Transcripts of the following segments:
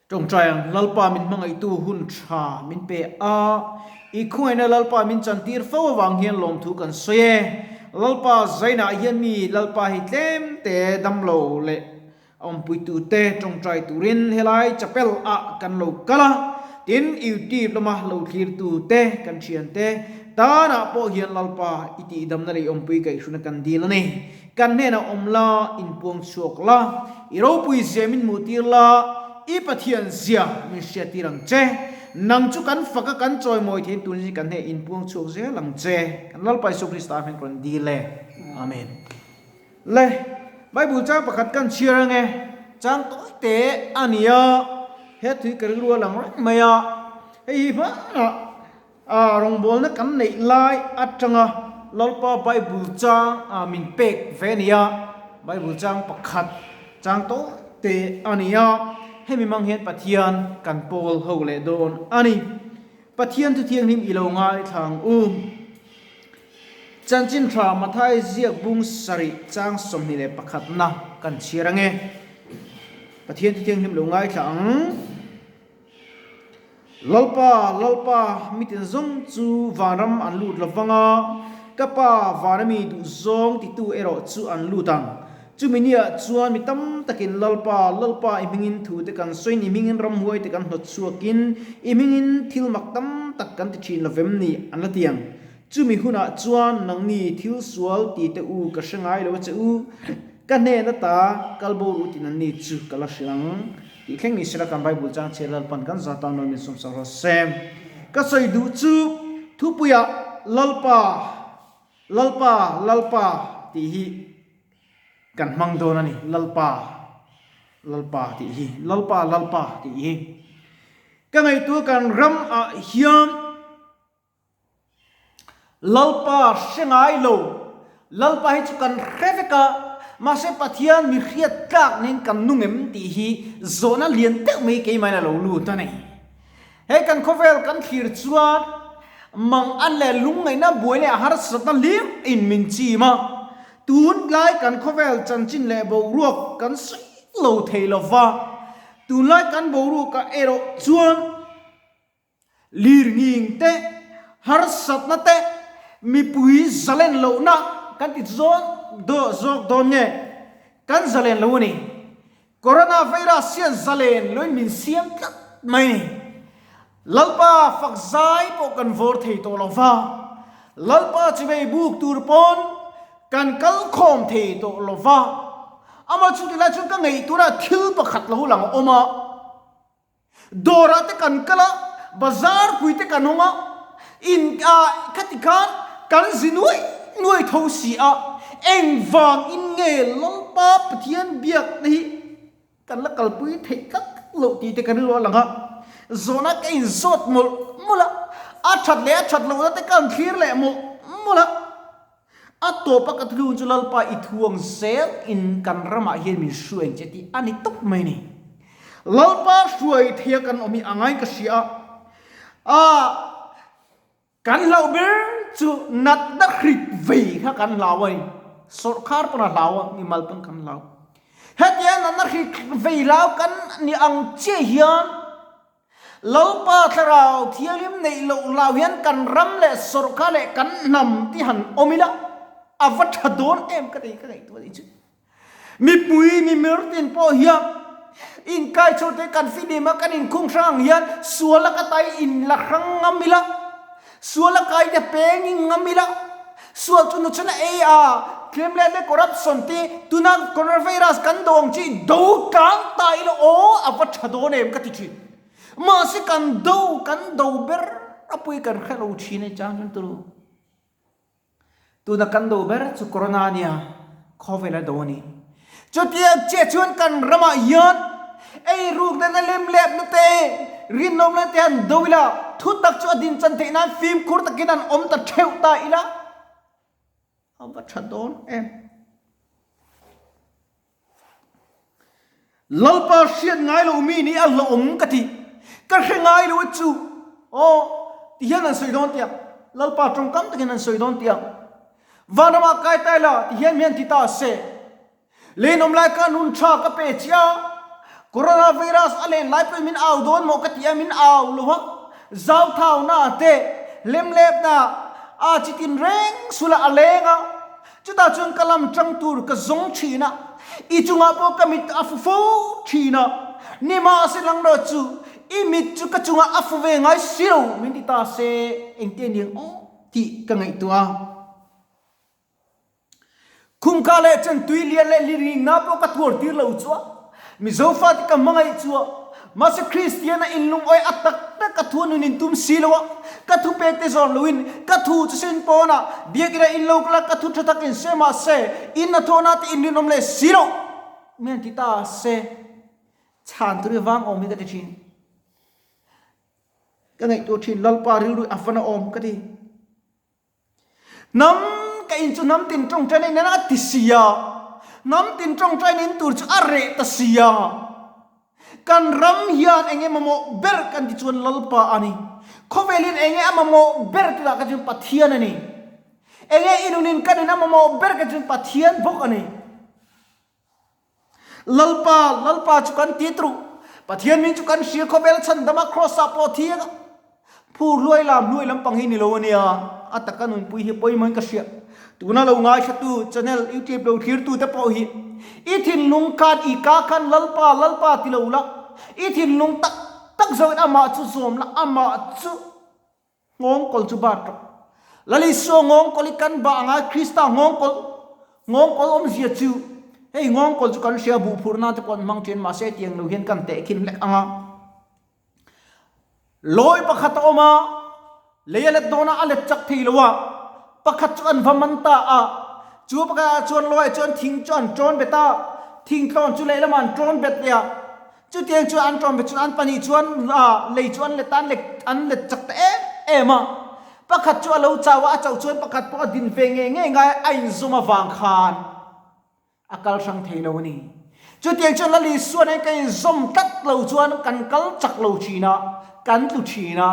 Tawngtai ang, Lalpa min hmangaihtu hun tha min pe a, i khawngaihna Lalpa min chantir fo avang hian lawmthu kan sawi e. Lalpa zainah hian mi Lalpa hi tlem te damlo leh a awmpuitute tawngtai turin helai chapel ah kan lo kal a, tin YouTube lama lo thlirtute kan thiante tanah pawh hian Lalpa i tihdamna leh i awmpui kaihhruna kan dil a ni. Kan hnenah awm la, inpuang chhuak la, i ropui zia min hmuhtir la, i Pathian zia min hriattir ang che. Nang chu kan fak a, kan chawimawi thei tun hi kan hneh inpuang chhuak zel ang che. Kan Lalpa Isua Krista hming rawn dil e. Amen. Le, Bible chang pakhat kan chhiar ange, chang tawi te a ni a, he tui ka rilru a lang reng mai a, hei hi hmanah A rawngbawlna kan neih lai atanga Lalpa Bible chang a min pek ve a ni a, Bible chang pakhat chang tawh te a ni a, hemi mang hian Pathian kan pawl ho leh dawn a ni. Pathian thu thianghlim i lo ngaithla ang u. Chanchin tha Mathai ziak bung sarih chang 21 na kan chhiar ange. Pathian thu thianghlim lo ngaithla ang. Lalpa, Lalpa, mitin zawng chu vanram an lut lo vang a, ka Pa vana mi duh zawng titu erawh chu an lut ang. Chumi niah chuan mi tam takin Lalpa, Lalpa, i hmingin thu te kan sawiin, i hmingin ramhuai te kan hnawt chhuakin, i hmingin thil mak tam tak kan ti thin lo vem ni? an la ti ang. Chumi hunah chuan nangni thil sual ti te u ka hre ngai lo a che u, ka hnen ata kal bo ru tin anni chu ka la hrilh ang. Tih thleng ni sela kan Bible chang chhiar Lalpan kan za tan nawn min sawm sak rawh se. Ka sawi duh chu thupuiah Lalpa, Lalpa, Lalpa tih hi kan hmang dawn a ni. Lalpa, Lalpa tih hi, Lalpa, Lalpa tih hi. Ka ngaihtuah kan ram ah hian Lalpa hre ngai lo. Lalpa hi chu kan hre vek a, mahse Pathian mi hriat tlak nen kan nung em tih hi zawhna lian deuh mai keimah in a lo lut a ni. Hei kan khawvel kan thlir chuan mang an leh lungngaihna buai leh harsatna hlim in min chim a, tunlai kan khawvel chanchin leh boruak kan sawi lo thei lova, tunlai kan boruakah erawh chuan, Lirnghing te, harsatna te, mipui zalen lohna kan ti zawn zawk dawn nge? Kan zalen lo a ni. Corona virus hian zalen loin min siam tlat mai ni. Lalpa fak zai pawh kan vawr thei tawh lo va, Lalpa chivei buk tur pawn kan kal khawm thei tawh lo va. Amah chu tilai chuan ka ngaih tura thil pakhat lo lang a awm a. Dawrah te kan kal a, bazar pui te kan hawng a, in ah khati khan kan zi nuai nuai tho si a, engvang in nge Lalpa Pathian biakna hi kan la kalpui theih tlat loh tih te kan rilru a lang a, zawhna ka inzawt mawlh mawlh a, a that leh a that lohna te ka han thlir leh mawlh mawlh a. A tawp a ka tlun chu Lalpa i thuang zel in kan ramah hian min hruai ang che tih a ni tawp mai ni. Lalpa hruai theia kan awm hi a ngai ka hria a, a kan hlauh ber chu natna hrit vei kha kan hlau a ni. Sawrhkhar pawn a hlau a, mimal pawn kan hlau. Hetia natna hrit vei hlau kan ni ang chiah hian Lalpa Thlarau Thianghlim neih loh hlau hian kan ram leh sawrhkha leh kan hnam te han awm ila a va tha dawn em ka ti ka ngaihtuah anih chu. Mipui mimir tin pawh hian inkai chho te kan fihlim a kan inkhung hrang ang hian sual a ka tai in la hrang ngam ila, sual a kai te peng in ngam ila, sual chu nu chuna ei a tlem leh leh corruption te tuna coronavirus kan do ang chi do tlang ta ila aw a va tha dawn em ka ti thin mahse kan do kan do ber a pui kan hre lo thin e chang chuan turu tuna kan do ber chu corona ania khawvel a do a ni chutia che chuan kan ramah hian ei ruk na lem lep na te rinawm na te han do ila thu tak chu a din chan theih nan fimkhur takin an awm ta theuh ta ila A va tha dawn em. Lalpa hriat ngai lo mi nih a hlawhawm ka ti. Ka hre ngai lo a chu. Aw, ti hian an sawi dawn tiang. Lalpa tawngkam takin an sawi dawn tiang. Vanramah kai tai la ti hian mi an ti ta se. Leinawm lai ka nun tha ka pe chiah a. Coronavirus a len lai pawhin min au dawn maw ka ti a, min au lo a, zauthau-na te, lemlepna a chi tin reng sulah a leng a, chutah chuan ka lam tang tur ka zawng thin a, i chungah pawh ka mit a fu fo thin a, nimahse lang rawh chu i mit chu ka chungah a fu ve ngai si lo min ti ta se engtia niang aw tih ka ngaihtuah a. Khumka leh chen tui lian leh liringna pawh ka thuar tir lo chuah. Mizo fate ka hmangaih chuah. Mahse Kristian a inlungawi a tak tak ka thu nun in tum si lo a, ka thu pek te zawm loin ka thu chu sin pawnah biakina in lo kal a ka thu tha tak in se mahse in hnathawhna te in rinawm leh si lo mian ti ta se chhan tur i vang awm hi ka ti thin. Ka ngaihtuah thin Lalpa rilru a van a awm ka ti. Hnam ka in chu hnam tin tawngtaina in a ti si a, hnam tin tawngtaina in tur chu a reh ta si a. Kan ram hian eng nge mamawh ber kan ti chuan Lalpa a ni. Khawvel hian eng nge a mamawh ber tunah kan chuan Pathian a ni. Eng nge i nunin kan in a mamawh ber kan chuan Pathian bawk a ni. Lalpa, Lalpa chu kan ti tru. Pathian min chu kan hria khawvel chhandama Kross-ah pawh thi a. Phur hluai lam hluai lampang hi ni lo a nia, a taka nunpui hi pawimawhin ka hria. Tuna lo ngaithlatu channel YouTube lo thlirtute pawh hi i thinlung khan i ka khan Lalpa, Lalpa ti lo la, i thinlung tak tak zawhin amah chu zawm la, amah chu Nghawngkawl chu bat rawh. Lal Isua nghawngkawl hi kan bah anga Krista nghawngkawl, nghawngkawl awmzia chu hei nghawngkawl chu kan hria buh phurh nan te pawh an hmang thin mahse tiang lo hian kan tehkhin hlek anga lawi pakhat a awm a, lei a let dawn a, a let chak thei lo a, pakhat chu an va man ta a, chu pakhat ah chuan lawi ah chuan thing chu an tawn bet a, thing tlawn chu lehlamah an tawn bet leh a. Chutiang chuan an ṭawm ve chuan an pahnih chuan lei chu an let a, an let chak ta em em a. Pakhat chu a lo chau a, a chauh chuan pakhat pawh a din ve ngei ngei ngai a, a inzawm avang khan a kal hrang thei lo a ni. Chutiang chuan Lal Isua nen kan inzawm tlat lo chuan kan kal chak lo thin a, kan tlu thin a,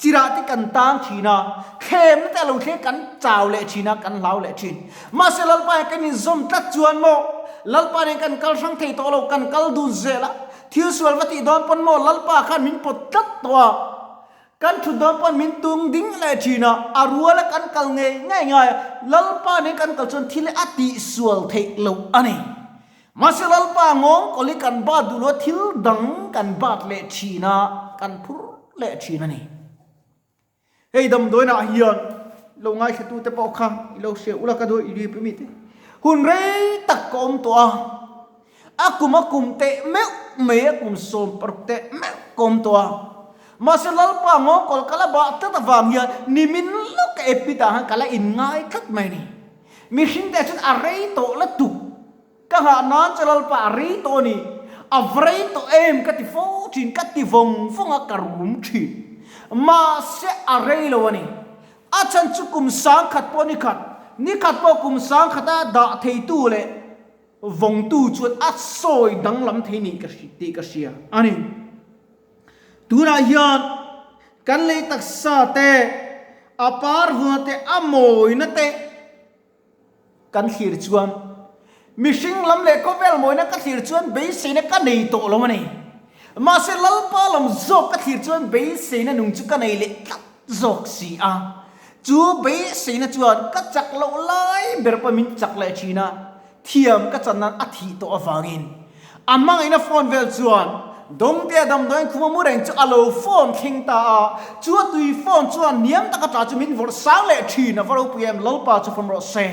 chirah te kan tang thin a, thlemna te a lo thleng kan chau leh thin a, kan hlau leh thin. Mahse Lalpa nen kan inzawm tlat chuan maw Lalpa nen kan kal hrang thei tawh lo, kan kal dun zel a, thil sual va tih dawn pawn maw Lalpa khan min pawt tlat tawh a, kan thut dawn pawn min tung ding leh thin a, a ruala kan kal ngei ngei ngai a, Lalpa nen kan kal chuan thil a tihsual theih loh a ni. Mahse Lalpa ngawng kawl hi kan bat duh lo a, thil dang kan bat leh thin a, kan phur leh thin a ni. Hei damdawiinah hian lo ngaithlatute pawh kha i lo hria ula ka duh i ri pui mite. Hun rei tak ka awm tawh a, a kum a kum teh meuh mai a kum 16 teh meuh ka awm tawh a. Mahse Lalpa ngawng kawl ka la bah tlat avang hian nimin lawk ka epit ah khan ka la inngai tlat mai a ni. Mihring te chuan a rei tawh la tuk. Ka nghah nan che Lalpa a rei tawh a ni, a va rei tawh em ka ti fo thin, ka ti vawng vawng a, ka rum thin. Mahse a rei lo a ni. A chhan chu kum 1000 pawh ni khat, ni khat pawh kum 1000 a dah theitu leh vawngtu chuan a sawi danglam thei nih ka tih ka hria a ni. Tunah hian kan lei taksa te, a parvuna te, a mawina te, Kan thlir chuan mihring lam leh khawvel mawina ka thlir chuan beiseina ka nei tawh lo a ni. Mahse Lalpa lam zawk ka thlir chuan beiseina nung chu ka nei leh tlat zawk si a. Chu beiseina chuan ka chak loh lai ber pawh min chak leh thin a, thiam ka chan nan a thih tawh avangin a hmangaihna phone vel chuan Dawngtea damdawiin khuma mu reng chu a lo phone thleng ta a, chu a tui phone chuan hniam taka tla chu min vawrh sang leh thin a, va ropui em, Lalpa chu fam rawh se.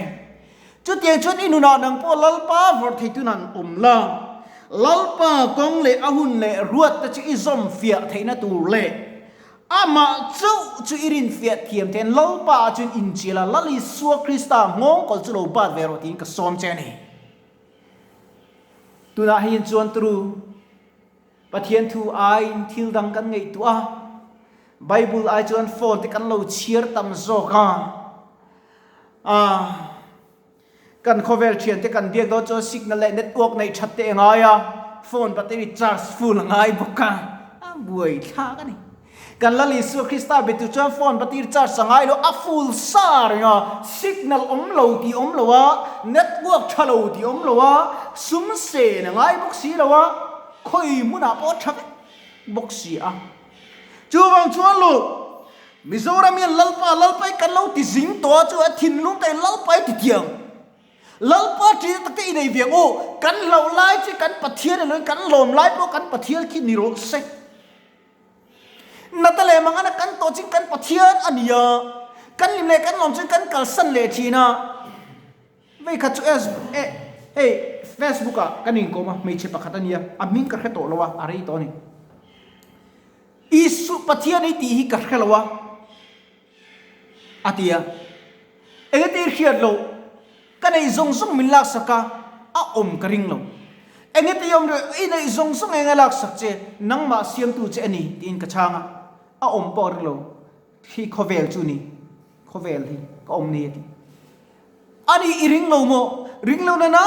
Chutiang chuan i nunah nang pawh Lalpa vawrh thei tun an awm la, Lalpa kawng leh a hun leh ruat te chu i zawm fiah theihna tur leh amah chauh chu i rinfiah thiam thein Lalpa ah chuan inchial a, Lal Isua Krista nghawngkawl chu lo bat ve rawh tiin ka sawm che a ni. Tunah hian chuan turu Pathian thu aiin thil dang kan ngaihtuah a, Bible ai chuan phone te kan lo chhiar tam zawk a, ah kan khawvel thian te kan biak dawn chuan signal leh network neih that te a ngai a, phone battery charge full a ngai bawk a, a buai thlak a ni. Kan Lal Isua Krista betu chuan phone batir charge a ngai lo, a full sa reng a, signal awm lo tih awm lo a, network tha lo tih awm lo a, sum sen a ngai bawk si lo a. khawi hmunah pawh a tha vek bawk si a. Chuvang chuan lu Mizoram hian Lalpa Lalpa hi kan lo ti zing tawh a, chu a thinlung te Lalpa hi ti thiang. Lalpa ṭih tak te i nei ve ang u, kan hlauh lai chu kan Pathian ni loin kan lawm lai pawh kan Pathian khi ni rawh se. Nata leh mangana kan tawh chin kan Pathian a ni a, kan hlim leh kan lawm chuan kan kalsan leh ṭhin a. Vei khat chu S e hei Facebook ah kan inkawm a, hmeichhe pakhat a nia, a hming ka hre tawh lo a, a rei tawh a ni. Isu Pathian i tih hi ka hre lo a, a ti a. Engati hriat loh, ka neih zawng zawng min laksak a, a awm ka ring lo. Engati awm rih, i neih zawng zawng eng a laksak che, nangmah siamtu che a ni, tiin ka chhang a, a awm pawh a ring lo. Hi khawvel chu ni, khawvel hi ka awm ni a ti. A ni i ring lo maw? Ring lo na na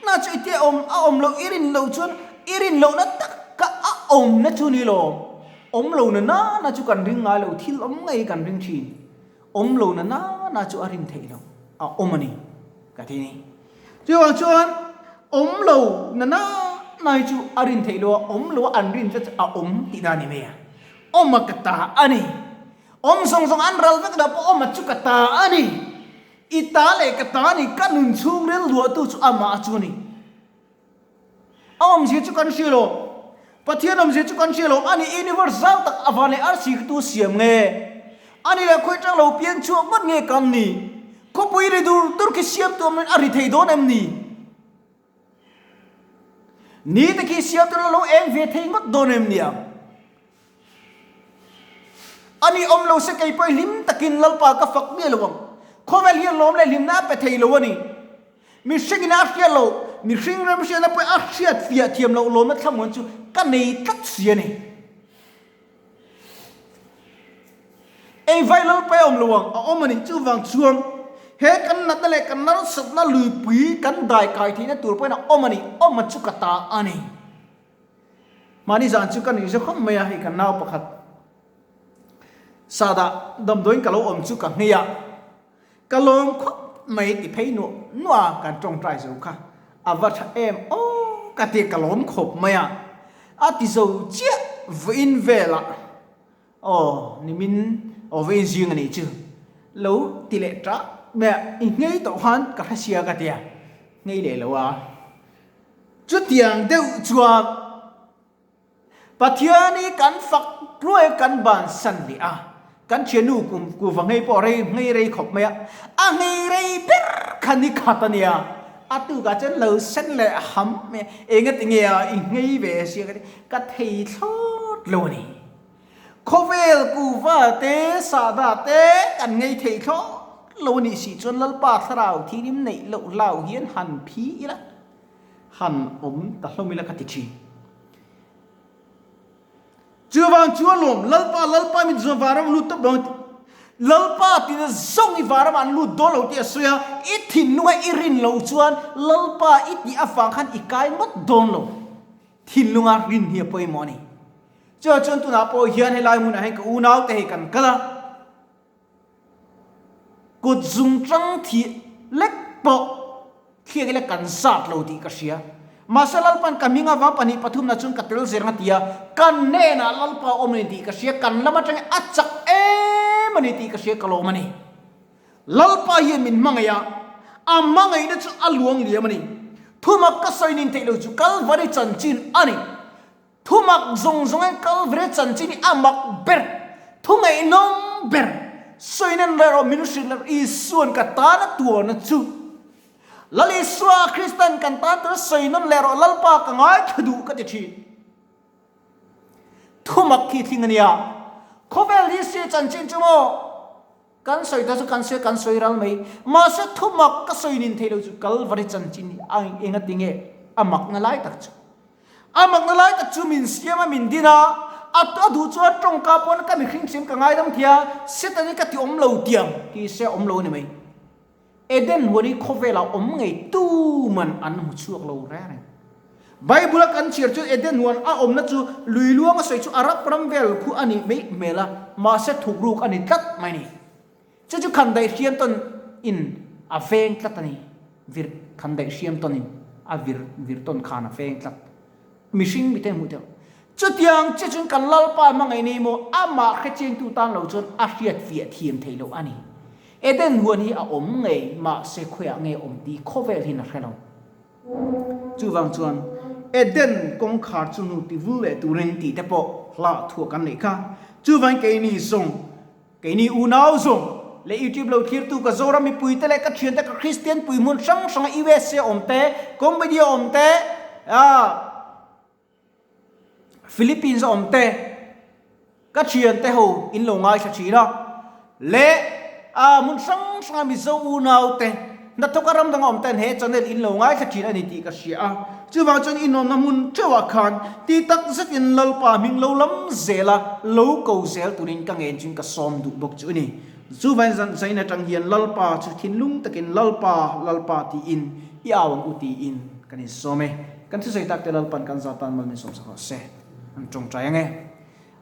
na chu i tia awm a awm loh i rin loh chuan i rin lohna taka a awmna chu ni lo. Awm lo na na na chu kan ring ngai lo, thil awm ngei kan ring thin. Awm lo na na na chu a rin theih loh, a awm a ni ka ti ni. Chuvang chuan awm lo na na na hi chu a rin theih loh a, awm lo a an rin tlat chu a awm tihna a ni mai a. Awm a ka ta a ni. Awm zawng zawng an ral vek dah pawh awm a chu ka ta a ni. I ta leh ka ta a ni, ka nun chhungril luahtu chu amah chu a ni. A awmzia chu kan hria lo. Pathian awmzia chu kan hria lo. A ni universe zau tak a van leh arsi kha tu siam nge? A ni leh khawi tang lo piang chhuak ngawt nge kan ni? Khawpui ri dur dur khi siam tu awm a ri thei dawn em ni? Ni te khi siam tu lo eng ve thei ngawt dawn em ni ang? A ni awm lo se kei pawh hlim takin Lalpa ka fak miah lo ang. Khawvel hian lawm leh hlimna a pe thei lo a ni. Mihringin a hriat loh, mihring remhriatna pawh a hriat fiah thiam loh lawmna thlamuan chu ka nei tlat si a ni. Ei vai Lalpa awm lo ang, a awm a ni. Chuvang chuan he kan natna leh kan narsatna luipui kan dai kai theihna tur pawhin a awm a ni, awm a chu ka ta a ni. Mahni zan chu ka nuih zau khawp mai a, hei kan nau pakhat Sahdah damdawiin ka lo awm chu ka nghei a, ka lawm khawp mai ti phei nuah nuah a, kan tawngtai zo kha a va tha em aw ka ti ka lawm khawp mai a, a ti zo chiah vawiin velah aw nimin aw vawiin zing a nih chu lo ti leh tah mai a, i nghei tawh khan ka hre sia ka ti a, nghei leh lo a. Chutiang deuh chuan Pathian hi kan fak hluai kan bansan leh a, kan thiannu kum kuva nghei pawh rei nghei rei khawp mai a, a nghei rei ber kha ni khat a nia, a tukah chuan lo sen leh ham mai a, engati nge a i nghei ve sia ka ti, ka thei thlawt lo a ni. Khawvel kuva te sahdah te kan nghei thei thlawt lo a nih si chuan Lalpa thlarau thilim neih loh hlau hian han phi ila. Han awm ta hlawm ila ka ti thin. Chuvang chu alawm Lalpa Lalpa min zawng varam lut tawp lo Lalpa tina zawng i varam an lut dawn lo tih a sawi a, i thinlunga i rin loh chuan Lalpa i tih avang khan i kai ngawt dawn lo. Thinlunga rin hi a pawimawh a ni. Chuvang chuan tunah pawh hian helai hmunah hian ka unaute hei kan kal a. Kut zung tang thih lek pawh thliak ila kan zat lo tih ka hria. Mahse Lalpan ka hming avang pahnih pathumna chuan ka tel zer nga ti a, kan hnenah Lalpa a awm a ni tih ka hria, kan lam atangin a chak em a ni tih ka hria ka lawm a ni. Lalpa hian min hmangaih a, a hmangaihna chu a luang liam a ni. Thumak ka sawi nin theih lo chu Kalvari chanchin a ni. Thu mak zawng zawng in Kalvary chanchin hi a mak ber, thu ngaihnawm ber, sawiin an rawh min hrilh rawh Isua'n ka tan a tuarna chu. Lal Isua Krista'n kan tan tura sawi nawn leh rawh Lalpa ka ngaithla duh ka ti thin. Thu mak khi thling a nia. Khawvel history chanchin chu maw kan sawi ta chu kan sawi kan sawi ral mai. Mahse thu mak ka sawi nin theih loh chu Kalvary chanchin hi a enga tinge a makna lai tak chu. A makna lai tak chu min siam a, min din a, a a duh chuan tawngka pawn ka mihring siam ka ngaidam thei a, Satan hi ka ti awm lo tiang ti se awm lo a ni mai. Eden huan hi khawvelah awm ngei tu man an hmu chhuak lo reng reng. Bible a kan chhiar chuan Eden huan a awmna chu lui luang a sawi chu Arab ram vel khu a nih mai hmel a, mahse thukruk a ni tlat mai a ni. Chu chu khandaih hriam tawn in a veng tlat a ni. Vir khandaih hriam tawn in a vir vir tawn khan a veng tlat. Mihring miten hmuh theih loh. Chutiang che chuan kan Lalpa hmangaih nei maw? Amah hrechiangtu tan lo chuan a hriat fiah thiam theih loh a ni. Eden huan hi a awm ngei, mahse khawiah nge awm tih khawvel hian a hre lo. Chuvang chuan Eden kawngkhar chu nu ti vul leh turin tih te pawh hla thuah kan neih kha. Chuvangin keini zawng, keini unau zawng leh YouTube lo thlirtu ka Zoram mipui te leh ka thiante ka Kristian pui hmun hrang hranga USA awm te, Cambodia awm te, Philippines a awm te, ka thiante ho in lo ngaithla thin a, leh a hmun hrang hranga Mizo unau te hnathawka ram danga awm ten he channel in lo ngaithla thin a ni tih ka hria a, chuvang chuan in awmna hmun theuhah khan ti tak zetin Lalpa hming lo lam zel a, lo ko zel turin ka ngen chuin ka sawm duh bawk chu a ni. Chuvangin zan zain atang hian Lalpa chu thinlung takin Lalpa, Lalpa tiin i au ang u tiin kan insawm e. Kan thusawi tak te Lalpan kan za tan mal min sawmsak rawh se. An tawngtai ang e.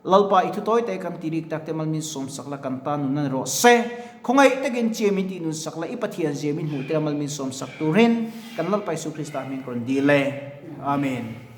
Lalpa i thutawi te kan ti rik tak te mal min sawmsak la kan tan nun a ni rawh se. Khawngaih takin chiah min tih nun sak la i Pathian zia min hmuh te mal min sawmsak turin kan Lalpa Isu Krista hming ka rawn dil e. Amen.